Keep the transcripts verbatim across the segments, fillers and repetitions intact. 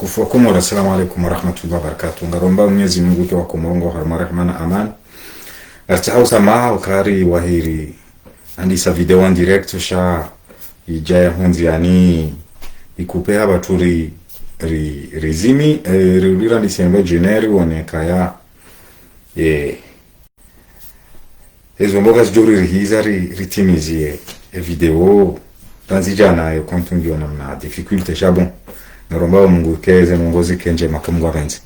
Ufu wa Komori, assalamu alaikum warahmatullahi wabarakatuh. Ngaromba Mwenyezi Mungu ke wa Komori ngwao harumwa rehema na amani. Ngaritsaho usamaha ukaya riwahi riandisa video en direct sha idja ya hundzi yani ikupe hapvatsu ri, ri, rizime, eh, ri, ri randise mbe djine riwone kaya, eh, ezo mboga zidjo ririhiza ri, ritimizie e video. Randzi djana yo kontu ngiyo namna difficulté sha bon. Ngaromba Mungu ke ze ndrongoo zike ndjema ka Mungu apvendze.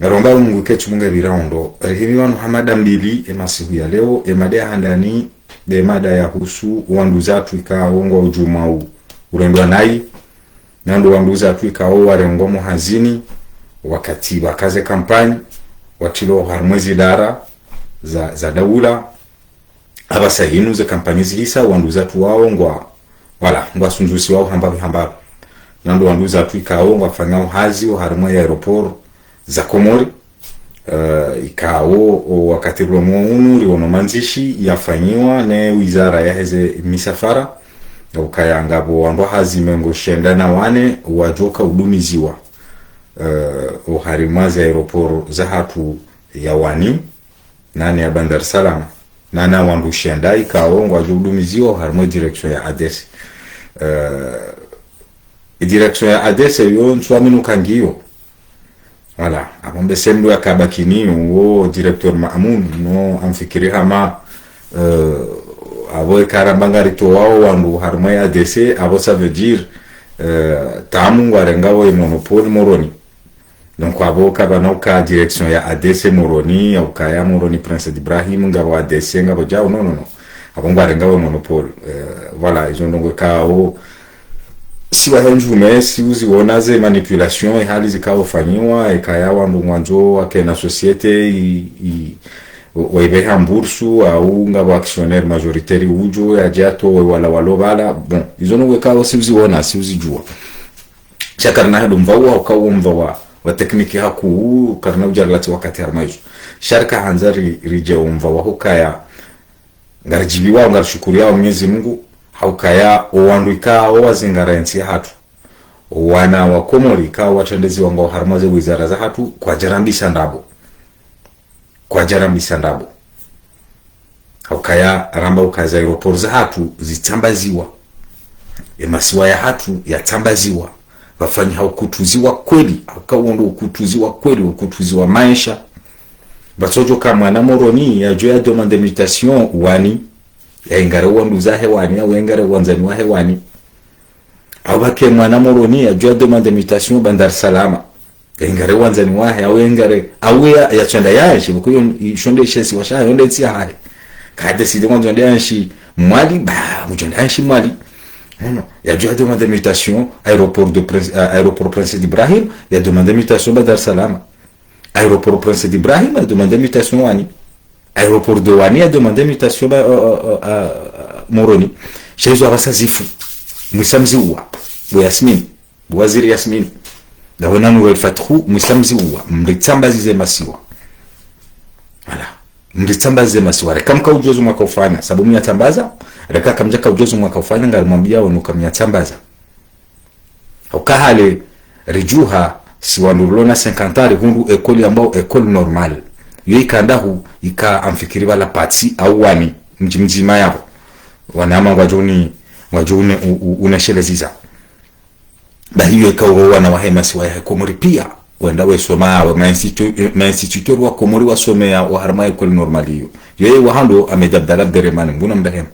Ngaromba Mungu ke tsu Mungu apvira ondo. Rihimi pvanu ha mada mbili e masihu ya leo, e mada ya handani, nde mada yahusu wanduzatru ikao ngwao djumwa u, urendwa nayi, na ndo wanduzatru ikao warengwa mo hazini, wakati wakaze kampanyi, watrilwa harumwa ze idara za, za daula, apvasa hinu ze kampanyi zihisa, wanduzatru wao ngwa, voilà, ngwasunzusiwao hambapvi hambapvi. Na ndo wanduzatru ikao ngwafanyao hazi oharumwa ye aéroport za Komori, eh, ikao, o wakati rilo mwa unu, riwono mandzishi yafanyiwa ne wizara yaheze misafara, ukaya ngapvo wandru hazi mengo shenda na wane wadjoka udumiziwa, eh, oharumwa ze aéroport zahatru ya Wani, nane ya Bandar Salam, nana wandru shenda ikao ngwadjo udumiziwa oharumwa direction ya A D C. Eh, direction ya A D C yo ntsu amini uka ngiyo. Voilà, apvo mbe se mndru yakabaki ni wo directeur Mamoun, no amfikiri hama, eh, apvo eka ramba ngaritowao wandru harumwa ye A D C, apvo ça veut dire, eh, tamu ngwarengao ye monopole Moroni. Donc, apvo kapvana uka direction ya A D C Moroni, ya ukaya Moroni Prince d'Ibrahim, ngapvo A D C, ngapvo djao, non, non, non. Apvo ngwarengao ye monopole. Eh, voilà, izo ndrongoo ikao si wahe ndjume, si uziona ze manipulation, e hali zikao fanyiwa, ikaya wandru ngwandzo wakena société, i, i, wa, waipveha mbursu, au ngapvo actionnaire majoritaire udjo, yadje yatowe wala walo pvala. Bon, izo ndrongoo ikao si uziona, si uzidjua. Sha karina hedo mva wa, uka wo mva wa, wa technique hakuu, karina udja rilati wakati harumwa izo. Sha rika handza ri, ridje wo mva wa hukaya, ngaridjiviwao, ngarishukuriyao Mwenyezi Mungu, ha ukaya, o wandru ikao wazingara entsi yahatru. O wana wa Komori ikao watrendeziwa ngwao harumwa ze wizara zahatru, kwadjarambisa ndrabo. Kwadjarambisa ndrabo. Ha ukaya ramba uka ze aéroport zahatru zitsambaziwa. E masiwa yahatru yatsambaziwa. Pvafanyiha ukutuziwa kweli, ha uka wo ndo ukutuziwa kweli, ukutuziwa maesha. Pvatsodjoka mwana Moroni yadjo ya demande mutation Wani, yaingare wanduzahe Wani, au yaingare wandzani wahe Wani. Au pvake mwana Moroni yadjo ya demande mutation Bandar Salam, yaingare wandzani wahe, au yaingare, au ya, yatswenda yaenshi, pvoko yo, isho nde she isiwa shahe, yo nde ntsi yahahe. Kadécidé ngwandzo yende yaenshi Mwali, ba, ngudjo yende yaenshi Mwali. Non, non. Yadjo ya demande mutation aéroport de Prince, euh, aéroport Prince d'Ibrahim, ya demande mutation Bandar Salam. Aéroport Prince d'Ibrahim, ya demande mutation Wani. Aéroport de Wani, ya demande mutation ba, euh, euh, euh, euh, Moroni. Sha izo apvasa zifu. Mwisa mziuwa. Bo Yasmine. Bo waziri Yasmine. Ndawe na Nour El Fath, mwisa mziuwa. Mritsambazize masiwa. Voilà. Mritsambazize masiwa. Reka mkaudjuwa zo mwakaufanya. Sabu mnyatsambaza. Reka kamdjakaudjuwa zo mwakaufanya, ngarimwambiyao nuka mnyatsambaza. Uka hale ridjuha si wandru rilo na cinquante ans rihundru école yambwao école normale. Yo ika ndahu, ika amfikiri pvala Patsi au Wani, mdji mdzima yapvo. Wana hama ngwadjo uni, ngwadjo une, u, u, uneshelezeza. Ba hiyo ika uwo wana wahe masiwa yahe Komori pia wenda wesoma, wa ma institu-, ma instituteur wa Komori wasomea oharumwa école normale iyo. Yo ye wa hando Ahmed Abdallah Abderemane, nguna mrehemu.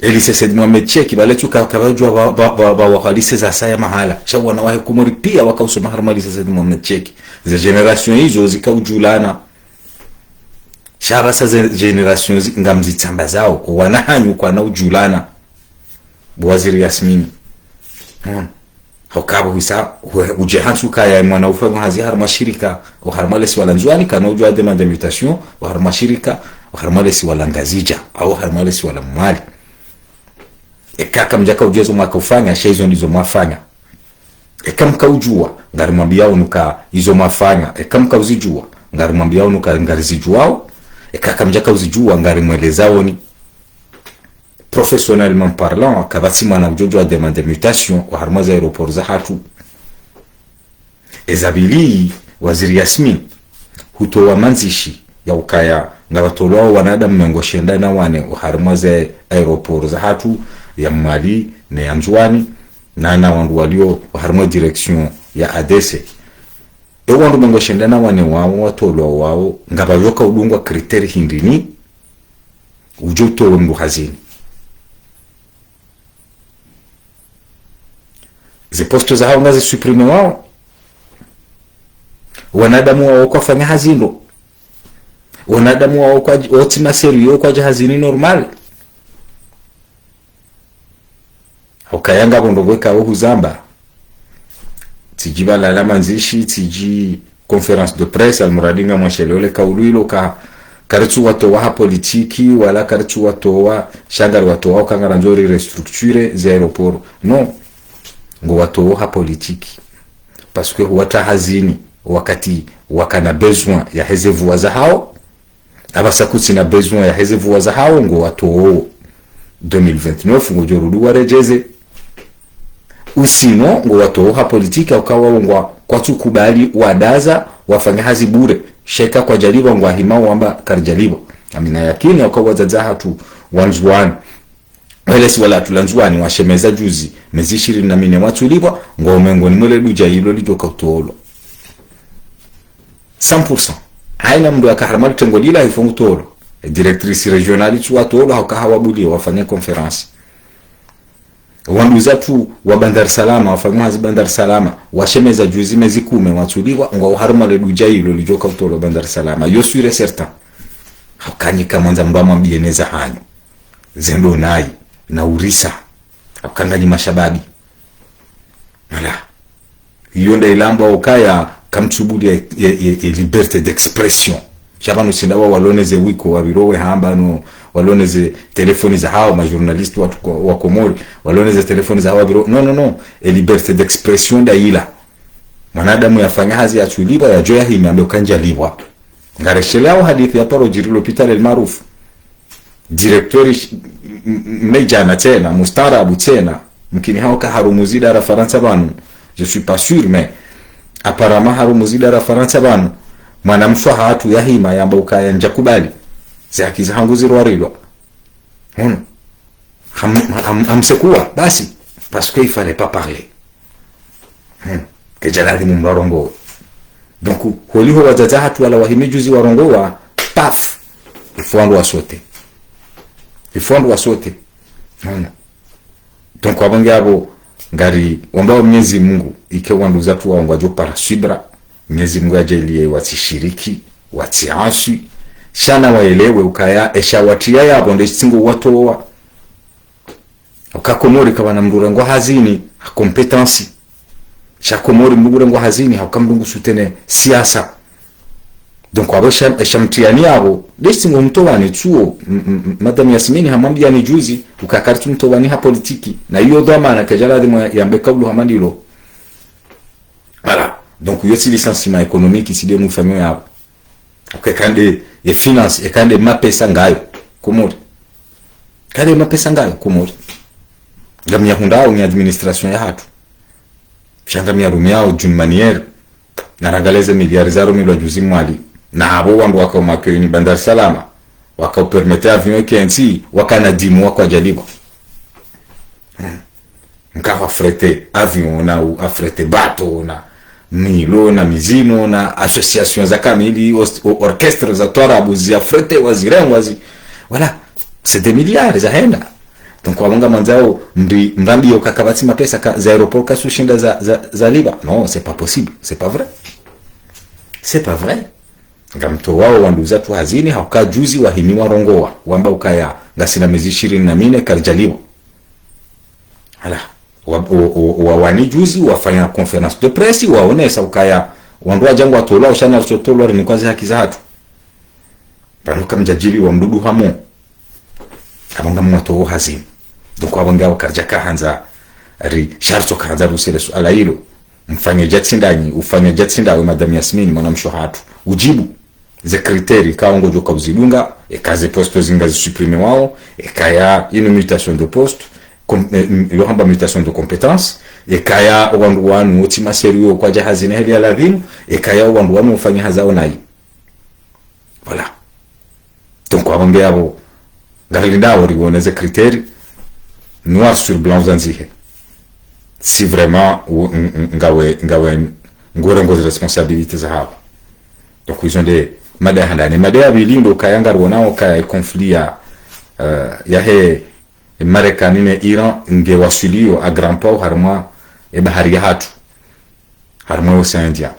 E lycée Said Mohamed Cheikh, pvale tsuka, kapvadjuwa pva, pva, pva, pva wa lycée zasaya mahala. Sha wana wahe Komori pia wakausoma harumwa lycée Said Mohamed Cheikh. Ze génération izo zikaudjulana. Sha apvasa ze génération zi, ngamzitsambazao, o wana hanyu kwana udjulana. Bo waziri Yasmine. Hmm. Ha uka pvo hwisa, hwe, udje hantsi ukaya mwana ufanyao hazi harumwa shirika, oharumwa lesiwa la Ndzuani, kana udjo ya demande mutation, oharumwa shirika, oharumwa lesiwa la Ngazidja, au oharumwa lesiwa la Mwali. Eka kamdjakaudjuwa zo mwakaufanya, sha izo ndizo mwafanya. Eka mkaudjuwa, ngarimwambiyao nuka izo mwafanya. Eka mkauzidjuwa, ngarimwambiyao nuka ngarizidjuwao. Eka kamdjakauzidjuwa, ngarimwelezaoni. Professionnellement parlant, kapvatsi mwana udjo djuwa demande mutation oharumwa ze aéroport zahatru. Eza pvili, waziri Yasmine hutowa mandzishi ya ukaya ngapvatolwao wanadamu mengo shenda na wane oharimwa ze aéroport zahatru ya Mwali ne ya Ndzuwani, na na wandru walio oharimwa direction ya A D C. E wandru mengo shenda na wane wao watolwao wao, ngapvadjoka udungwa critère hindrini udjo utowe mndru hazini? Ze poste zahao ngazi supprimé wao. Wanadamu wao kwafanya hazi ndro. Wanadamu wao kwa, wotsi ma sérieux kwadja hazini normal. Hukaya ngapvo ndrongoo ikao huzamba. Tsidji pvala la mandzishi, tsidji conférence de presse, almuradi ngamwasheleo le kaulu ilo ka, karitsu watowa ha politiki, wala karitsu watowa, sha ngari watowa uka ngarandzo ri restructure ze aéroport. Non. Ngo watowa ha politiki. Parce que huwatra hazini, wakati wakana besoin ya heze vuwa zahao, apvasa kutsina besoin ya heze vuwa zahao, ngo watowo deux mille vingt-neuf, ngodjo rudi waredjeze. Ou sinon, ngo watowo ha politiki, hauka wao ngwa, kwatsu kubali wadaza, wafanya hazi bure. Sha eka kwadjalipvwa, ngwahimao wamba karidjalipvwa. Ngamina yakini, hauka wadzadze hatru wa Ndzuwani, wele si wala hatru la Ndzuwani, washemeza juzi mezi ishirini na mine watsulipvwa, ngo mengoni mwa le dudja ilo lidjoka utolwa. Cent pour cent. Haina mndru yaka harimwa le tengo lila hifo ngutolwa. E directrice régionale tsu watolwa, hauka hawabuliwa wafanye conférence. Wanduzatru wa Bandar Salama, wafanya hazi Bandar Salama, washemeza juzi mezi kume watsulipvwa, ngwao harimwa le dudja ilo lidjoka utolwa Bandar Salama. Yo sûr et certain. Hauka nyi kamwandza mndru amwambiye neza hanyu. Zendo nayi, na urisa. Hauka nganyi mashababi. Voilà. Iyo nda ilambwa ukaya kamtsubuliya ye, ye, ye, ye liberté d'expression. Sha pvanu tsi nda wa waloneze wiko wapviro we hamba no, waloneze telefoni zahao, ma journaliste wa, wa Komori, waloneze telefoni zahao wapviro. Non, non, non. E liberté d'expression nda ila. Mwanadamu yafanya hazi yatsulipvwa, yadjo yahime yambe uka ndjalipvwa. Ngaresheleao hadisi ya paro djiri l'hôpital El Maarouf. Directeur sh-, m-, m-, mnejana tsena, mustaarabu tsena, mkini hauka harumuzi dara Farantsa pvanu, je suis pas sûr, mais apparemment harumuzi dara Farantsa pvanu, mwana mshe hatru yahima yamba ukaya ndjakubali, ze haki zahangu zirwarilwa. Hunu. Ham-, ham-, hamsekuwa, basi, parce qu'il fallait pas parler. Hmm. Kedjalazimu mndru arongowe. Donc, holiho wadzadze hatru wala wahime juzi warongowa, paf, il faut wandru wasote. Il faut wandru wasote. Hona. Donc, wapvo nge apvo, ngari, wamba wa Mwenyezi Mungu, ike wanduzatru wao ngwadjo para subira, Mwenyezi Mungu yadjaliye watsishiriki, watsiaswi, sha na waelewe ukaya, esha watriya yapvo nde shitsingo watowa. Uka Komori kapvana mndru urengwa hazini ha compétence. Sha Komori mndru urengwa hazini hauka mndru ngu soutenir siasa. Donc, apvo sha, sha mtihani apvo, deshitsingo mtowani tsuo, m-, m-, m-, Madame Yasmine hamwambiyani juzi, uka karitsu mtowani ha politiki. Na iyo dhwamana kedjalazimu yambe kaulu hama ndilo. Voilà. Donc, iyo tsi licenciement économique, tsi nde mwifanyo yapvo. Eka nde ye finance, eka nde mapesa ngayo Komori. Eka nde mapesa ngayo Komori. Ngamiyahundrao ni administration yahatru. Sha ngamiyarumiao d'une manière. Narangalie ze milliards zarumilwa juzi Mwali. Na apvo wandru waka umakeini Bandar Salama. Waka upermettre avion ikentsi, wakana dimu wakwadjalipvwa. Hmm. Nka wa affréter avion na u affréter bateau na milo na mizino na association za kamili, os-, o-, orchestre za twarabu zi affréter wa zirengwa zi. Voilà, c'est des milliards zahenda. Donc, wapvo ngamwandzao mri-, mrambiye uka kapvatsi mapesa ka, za aéroport kasushinda za, za, zalipvwa. Non, c'est pas possible, c'est pas vrai. C'est pas vrai. Ngamtowao wanduzatru hazini, hauka juzi wahimi warongowa, wamba ukaya, ngasina mezi ishirini na mine karidjalipvwa. Voilà. Wa, wa, wa, wawani juzi, wafanya conférence de presse, waonesa ukaya, wandru wadja ngwatolwa, ushana ritso tolwa, rinikwa ze haki zahatru. Pvanu kamdjadjiri wa mdudu hamo. Apvo ngamwatowo hazini. Donc, apvo nge apvo karidjaka handza, ri, sha ritsoka handza riuse le suala ilo. Mfanye djatsi ndanyi, ufanye djatsi ndawe, Madame Yasmine, mwana mshe hatru. Udjibu. Ze critères, ikao ngodjoka uzidunga, eka ze postes zinga zi supprimer wao, eka ya inu mutation de poste, com-, eh, m-, yo hamba mutation de compétence, Ekaya owandru wanu wotsi ma sérieux kwadja hazina heli ya ladhimu, ekaya owandru wanu wofanya hazi yawo nayi. Voilà. Donc, apvo nge apvo, ngarilindao riwone ze critères, noir sur blanc zandzihe. Si vraiment, u-, ng-, ng-, ngawe, ngawe, ngurengo ze responsabilités zahaho. Donc, izo nde mada ya handani. Mada ya pvili ndo ukaya ngariwonao ukaya e conflit ya, euh, yahe Marekani ne Iran nge waswiliyo à grands pas harimwa e bahari yahatru, harimwa e Océan Indien.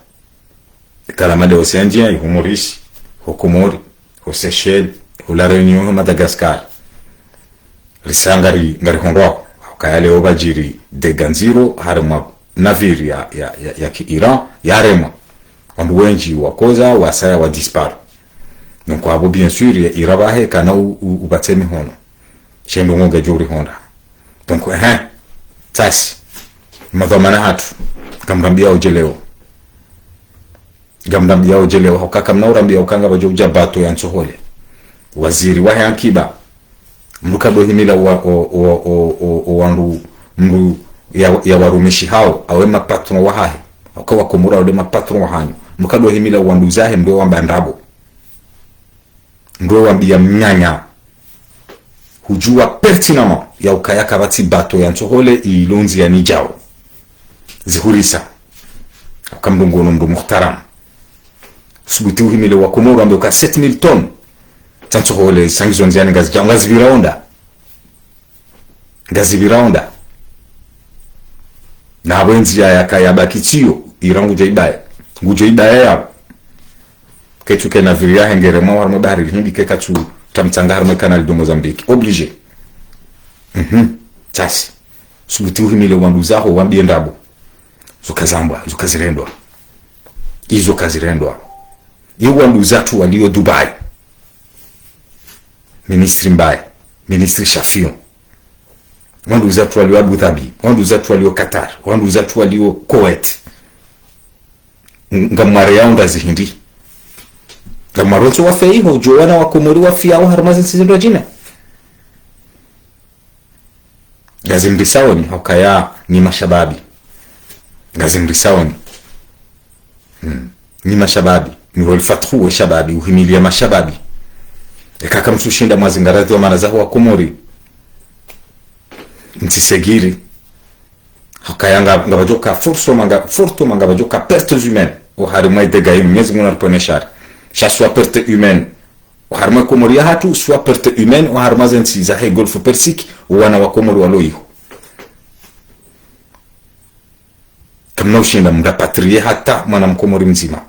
Kala mada Océan Indien, iho Maurice, ho Comores, ho Seychelles, ho La Réunion, ho Madagascar. Risa ngari, ngarihondrao, ukaya leo pvadjiri dégâts ndziro, harimwa navire ya, ya, ya, ya ki Iran, yaremwa. Wandru wendji wakoza, wasaya, wa disparaître. Donc, apvo, bien sûr, ya Iran pvahe, kana u, u, upvatse mihono. She ndrongoo ngedjo urihondra. Donc, ehe. Tsasi. Madhwamana hatru. Ngamrambiao dje leo. Ngamrambiao dje leo. Hauka kamna urambiao uka ngapvadjo udja bato ya ntsohole. Waziri wahe ankiba. Mndru kadohimila wa, o, o, o, o, o wandru, mndru ya, ya warumishi hawo, awe ma patron wahahe. Hauka wakomori wao nde ma patron wahanyu. Mndru kadohimila wandru zahe, mndru wamba ndrabo. Ndo wambia mnyanya. Hudjua pertinemment ya ukaya kapvatsi bato ya ntsohole ilo ndziani djao. Zihurisa. Uka mndru ngono mndru muhtaram. Subuti uhimile wakomori wambe uka sept mille tonnes za ntsohole zangizo ndziani ngazidjao, ngazipvirao nda. Ngazipvirao nda. Na apvo e ndzia yaka yabaki tsiyo, Iran ngudjo ibaya. Ngudjo ibaya yapvo. Ketsu ke navire yahe ngeremwa harimwa bahari Hindi, ke katsu tsa mtsanga harimwa e canal de Mozambique. Obligé. Mhm. Tsasi. Subuti uhimile wandru zaho, wambie ndrabo. Zo kazambwa, zo kazirendwa. Izo kazirendwa. Ye wandru zatru walio Dubai. Ministre Mbaye, ministre Shafiu. Wandru zatru walio Abu Dhabi, wandru zatru walio Qatar, wandru zatru walio Kuwait. Ng-, ngamware yao ndazi hindri. Ngamwaro ntso wafe iho, djo wana wakomori wafiao harimwa ze ntsi zindru djina. Ngazimrisaoni, hukaya nyi mashababi. Ngazimrisaoni. Hmm. Nyi mashababi. Nyi wali fathu we shababi, uhimilia mashababi. Eka kamtsushinda mwazingara dhwamana zaho wakomori. Mtsisegiri. Hukaya nga, ngapvadjoka forcément nga, forcément ngapvadjoka pertes humaines. Oharimwa e dégâts inu, Mwenyezi Mungu naripvonese shari. Sha soit perte humaine oharimwa e Komori yahatru, soit perte humaine oharimwa ze ntsi zahe Golfe Persique, owana wakomori walo iho. Kamna ushinda mrapatrier hata mwana mkomori mdzima.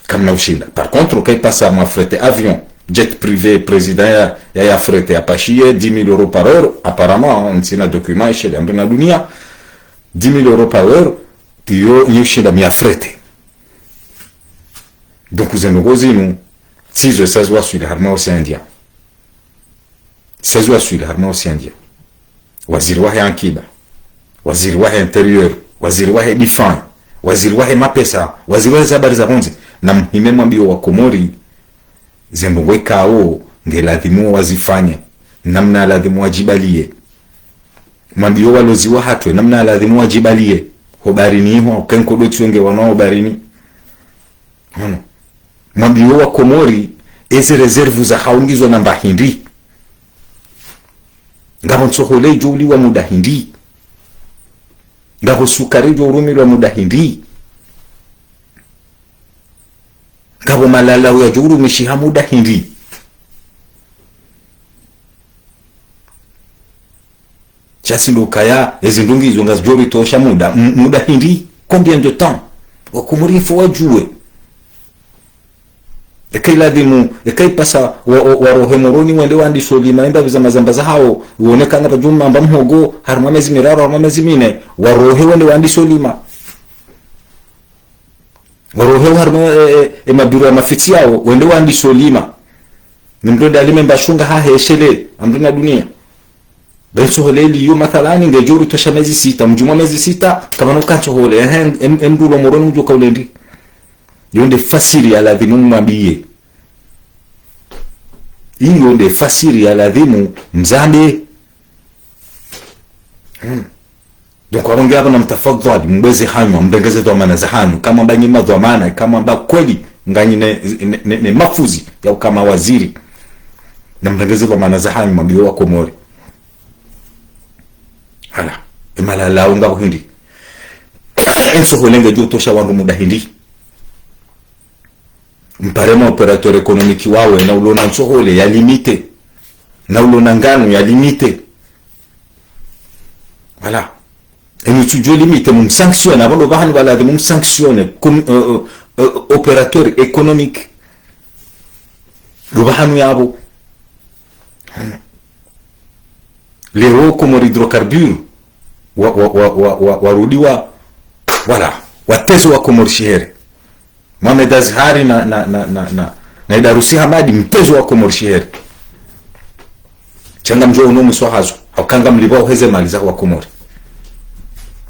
Kamna ushinda. Par contre, kaipasa mwafrete avion, jet privé, président ya, ya, yafrete, yapashiye dix mille euros par heure, apparemment, hein, ntsina document, eshele amri na dunia, dix mille euros par heure, iyo nyi ushinda miafrete. Donc, ze ndrongoo zinu, tsizo esazi waswili harimwa Océan Indien. Sazi waswili harimwa Océan Indien. Waziri wahe ankiba. Waziri wahe intérieur. Waziri wahe défense. Waziri wahe mapesa. Waziri wahe ze habari za pvondze. Na muhime mwambie wakomori, ze ndrongoo ikao, nge ladhimu wazifanye. Namna ladhimu wadjibalie. Mwambie walozi wahatru, namna ladhimu wadjibalie. Ho baharini iho, kenko dotsi wenge wanao ho baharini. Hono. Mwambie wakomori, eze réserve zahao ngizo namba hindri. Ngapvo ntsohole idjo uliwa muda hindri. Ngapvo sukari idjo urumilwa muda hindri. Ngapvo malala yadjo urumishiha muda hindri. Sha tsi ndo ukaya, ezi ndrongoo izo ngazidjo ritosha muda, m-, muda hindri, combien de temps? Wakomori il faut wadjuwe. Eka iladhimu, eka ipasa wa, wa, warohe Moroni wende wandise ulima, enda pviza mazamba zahao, wone eka ngapvadjo mamba mhogo, harimwa mezi miraru, harimwa mezi mine, warohe wende wandise ulima. Warohe harimwa, e, e, e mabiro ya mafitsi yao, wende wandise ulima. Ni mndru ende alime mbashunga hahe eshele, amri na dunia. Be ntsohole iliyo mathalani, ngedjo ritosha mezi sita, mdjumwa mezi sita, kamana uka ntsohole, ehe, em, em, mndru ulo Moroni udjo kaulendi. Iyo nde fasiri ya ladhimu mwambie. Iyo nde fasiri ya ladhimu mzambe. Hmm. Donc, apvo nge apvo namtafadhwali, mbeze hanyu, mrengeze dhwamana zahanyu, kamwamba nyi madhwamana, kamwamba kweli, nganyi ne, ne, ne, ne mafuzi ya uka mawaziri, namrengeze dhwamana zahanyu, mwambiye wa Komori. Hala, emalalamiko ngapvo hindri. Entsohole ngedjo utosha wandru muda hindri. Mpare ma opérateur économique wawe, na ulo na ntsohole ya limité. Na ulo na nganu ya limité. Voilà. Enu tsudjo limité, mumsanctionné, apvo ndo pvahanu pvala de mumsanctionné, comme, euh, euh, euh, opérateur économique. Ndo pvahanu yapvo. Leo Comores Hydrocarbures, wa, wa, wa, wa, wa, warudi wa, voilà, wateze wa Komori shihere. Mohamed Azhari na, na, na, na, na, na Idarousse Hamadi, mteze wa Komori shihere. Sha ngamdjo uno mwiso hazo, hauka ngamlipvao heze mali za wa Komori.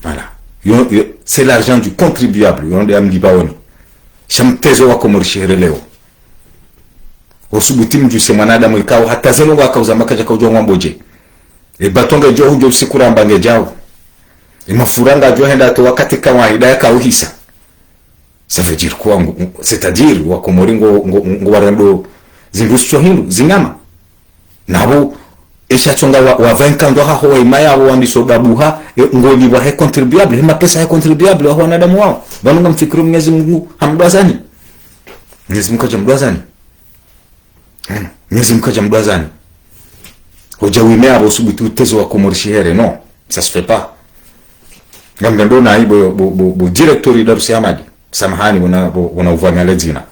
Voilà. Yo, yo, c'est l'argent du contribuable, yo nde yamlipvao ni. Sha mteze wa Komori shihere leo. Usubuti mdjuse mwanadamu ikao hata zeno ngwakauza makaja kaudjo ngwambo dje. E bato ngedjo hudjo usiku ramba ngedjao. E mafura ngadjo henda to wakati kawaida yakauhisa. Ça veut dire quoi, ngo-, c'est-à-dire, wa Komori ngo, ngo, ngo warendo zindru sitso hindru, zinyama. Napvo, esha tsonga wa, wa vingt ans ndo haho wa ima yapvo wandiso dabuha, e, ngolipvwa he contribuable, he mapesa he contribuable, wa wanadamu wao. Pvanu ngamfikiri Mwenyezi Mungu hamdwazani. Mwenyezi Mungu kaja mdwazani. Hmm. Mwenyezi Mungu kaja mdwazani. Hodja wime apvo usubuti uteze wa Komori shihere, non. Ça se fait pas. Ngamdjo uno nayi bo, bo, bo, bo directeur Idarousse Hamadi. Samahani, bona, bo, bona uvanya le dzina.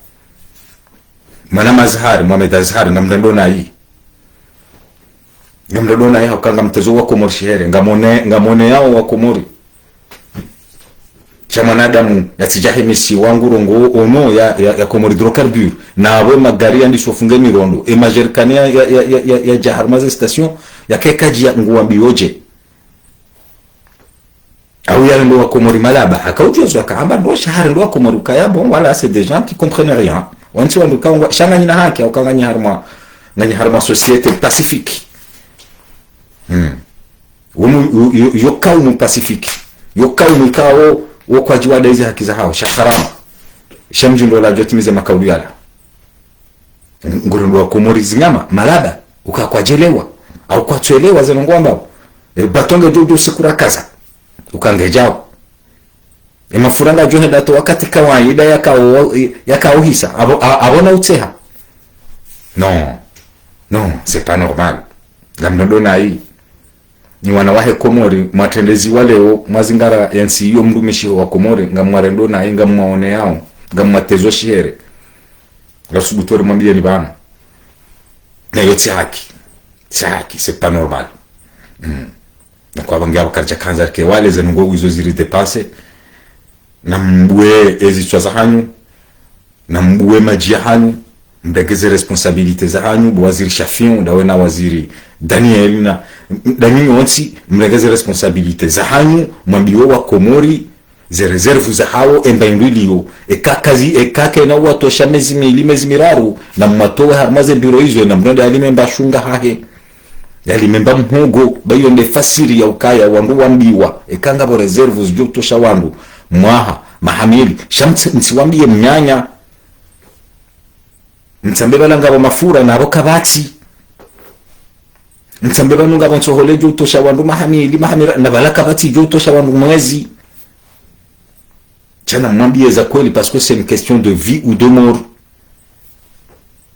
Mwana Mazhari, Mohamed Azhari, ngamdjo uno nayi. Ngamdjo uno nayi hauka ngamteze wa Komori shihere. Ngamone, ngamone yao wa Komori. Sha mwanadamu yatsidja hemisi wangu rongo ono ya, ya, ya Comores Hydrocarbures. Na apvo magari yandiso funge mirondo. E majerikani ya, ya, ya, ya, ya, yadja harumwa ze station, yake kaji ya nguwambiyo dje. Au yarendo wa Komori malaba. Haka udjuwa zo yaka amba ndo sha harendo wa Komori ukaya bon, voilà, c'est des gens qui comprennent rien. Wantsi wandru kaungwa, sha nganyi na haki, hauka nganyi harumwa, nganyi harumwa société pacifique. Hmm. Wo mu, yo, yo, yo kaumu pacifique. Yo kaumu ikao, wo kwadji wada izi haki zahao, sha harama. Sha mdjundo ladjo timize makaulu yala. Ngorendo wa Komori zinyama, malaba, uka kwadjelewa, au kwatsuelewa zeno ngwambao. E bato ngedjo udjo usiku rakaza, uka ngedjao. E mafura ngadjo henda to wakati kawaida yakao, yakauhisa, apvo, a-, apvo na utseha. Non, non, c'est pas normal. Ngamdjo uno nayi. Nyi wana wahe Komori, mwatrendeziwa leo, mwazingara yentsi iyo mrumishi wa Komori, ngamwarendo nayi, ngamwaone yao, ngamwatezo shihere. Ngasubutu uri mwambiyeni pvanu. Na iyo tsi haki. Tsi haki, c'est pas normal. Hmm. Na kwapvo nge apvo karidja kandza rike wale zenu ngo izo ziri dépassé. Na mbwe ezitswa zahanyu. Na mbwe madji yahanyu, mregeze responsabilité zahanyu, bo waziri Shafiu, ndawe na waziri Daniel, na, ndanyi nyontsi, mregeze responsabilité zahanyu, mwambiwe wa Komori, ze réserve zahao, emba indwiliyo, eka kazi, eka kena uwatosha mezi mili, mezi miraru, na mwatowe harumwa ze biro izo, na mrende alime mba shunga hahe. Yalime mba mhogo, ba iyo nde fasiri ya ukaya, wandru wambiwa, eka ngapvo réserve zidjo utosha wandru, mwaha, maha mili, sha mtsi, mtsiwambiye mnyanya. Mtsambe pvala ngapvo mafura, na apvo kapvatsi. Mtsambe pvanu ngapvo ntsohole idjo utosha wandru maha mili, maha mira, na pvala kapvatsi idjo utosha wandru mwezi. Sha na mwambiye za kweli, parce que c'est une question de vie ou de mort.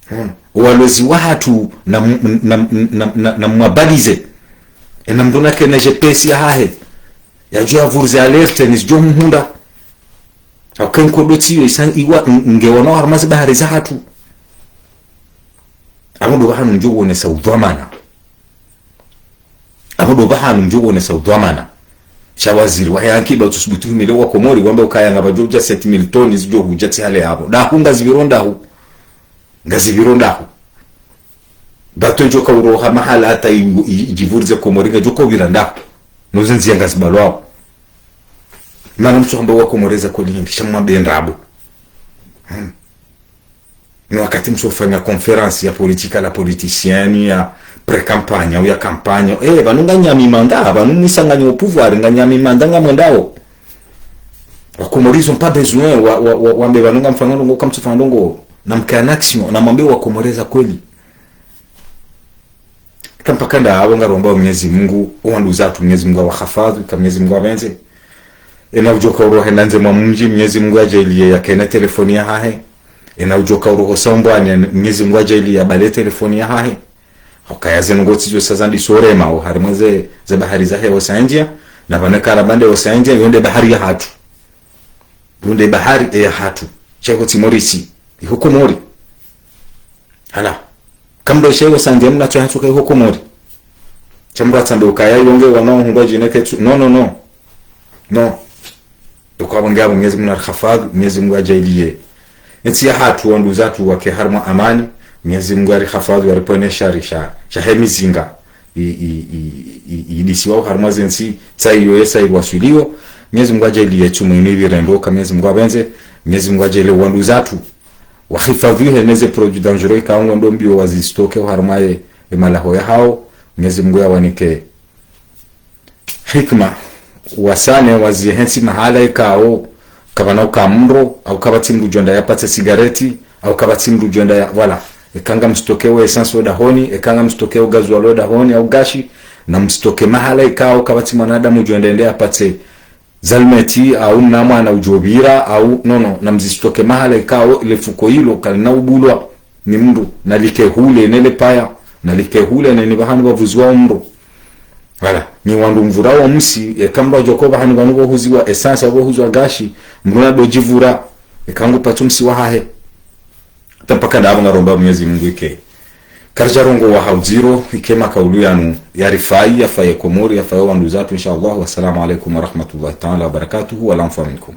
Hmm. Walezi wahatru na m-, na, na, na, na mwabalize. Ena mndru na kena G P S yahahe. Yadjo yavurize alerte, nizidjo mhundra. Hauka nkodo tsiyo, isa, iwa, n-, nge wana harumwa ze bahari zahatru. Apvo ndo pvahanu ndjo wonesa udhwamana. Apvo ndo pvahanu ndjo wonesa udhwamana. Sha waziri wahe ankiba utsusubutu humile wa Komori, wambe ukaya ngapvadjo udja sept mille tonnes zidjo hudja tsi hale apvo. Ndahu ngazipviro ndahu. Ngazipviro ndahu. Bato idjo kauroha mahala hata i, i, idjivurize Komori ngedjo kaupvira ndahu. Noze ndziya ngazibalwao. Mana mtsuhamba wa Komori za kweli hindri, sha mwambe ndrabo. Hmm. Ni wakati msofanya conférence ya politique à la politicienne, ya pré-campagne, au ya campagne. Eh, pvanu nganyami mandat, pvanu mwisanganyo au pouvoir, nganyami mandat ngamwendao. Wakomori ils ont pas besoin, wa, wa, wa, wambe pvanu ngamfanya ndrongo, kamtsufanya ndrongo. Namke en action, namwambe Wakomori za kweli. Kampaka nda apvo ngaromba Mwenyezi Mungu, owanduzatru Mwenyezi Mungu awahifadhwi, ka Mwenyezi Mungu apvendze. Ena udjoka uroho hena ndze mwa mdji, Mwenyezi Mungu ajaliye yakene telefoni yahahe. Ena udjoka uroho Sambwani, Mwenyezi Mungu ajaliye yabale telefoni yahahe. Hukaya ze ndrongo tsi zo sa zandiso urema, oharimwa ze, ze bahari zahe Océan Indien, na pvanu karamba nde Océan Indien, yo nde bahari yahatru. Yo nde bahari eyahatru. Sha iko tsi Maurice, iho Komori. Hala. Kamdo sha iko Océan Indien mna tso hatsuka iho Komori. Sha mdru atsambe ukaya ilonge wana hundwa djine ketsu. Non, non, non. Non. Ndo kwapvo nge apvo Mwenyezi Mungu narihifadhwi, Mwenyezi Mungu ajaliye. Entsi yahatru wanduzatru wake harimwa amani, Mwenyezi Mungu arihifadhwi, aripvwene shari sha, shahe mizinga. I, i, i, i, idisiwa harimwa zentsi, tsa iyo yesa iwaswiliyo. Mwenyezi Mungu ajaliye tsumu inu ipvire ndo, ka Mwenyezi Mungu apvendze, Mwenyezi Mungu ajaliye wanduzatru. Wahifadhwihe neze produits dangereux ikao ngwendo mbio wazistoke harimwa ye, ye malaho yahao, Mwenyezi Mungu yawanike hikima, wasane waziye hentsi mahala ikao, kapvana uka mdro, au kapvatsi mdru djwenda yapatse sigareti, au kapvatsi mdru djwenda ya, voilà. Eka ngamstokeo essence odahoni, eka ngamstokeo gasoil odahoni, au gashi, namstoke mahala ikao, kapvatsi mwanadamu djwenda ende yapatse zalmeti, au mna mwana udjopvira, au, non, non, namzistoke mahala ikao, le fuko ilo, kalina ubulwa ni mdru, nalike hule nele paya, nalike hule neni pvahanu pvapvuziwa mdru. Voilà, ni wandru mvurao msi, eka mdru adjoko pvahanu pvanu pvohuziwa essence, au pvohuziwa gashi, mdru nadodjivura, eka ngupvatsu msi wahahe. Tampaka nda apvo ngaromba Mwenyezi Mungu ike karidjarongowa ha udziro, ike makaulu yanu, yarifayi, yafaye Komori, yafaye wanduzatru, insha Allah. Wassalamu alaikum warahmatullahi taala wabarakatuhu, wal afwa minkum.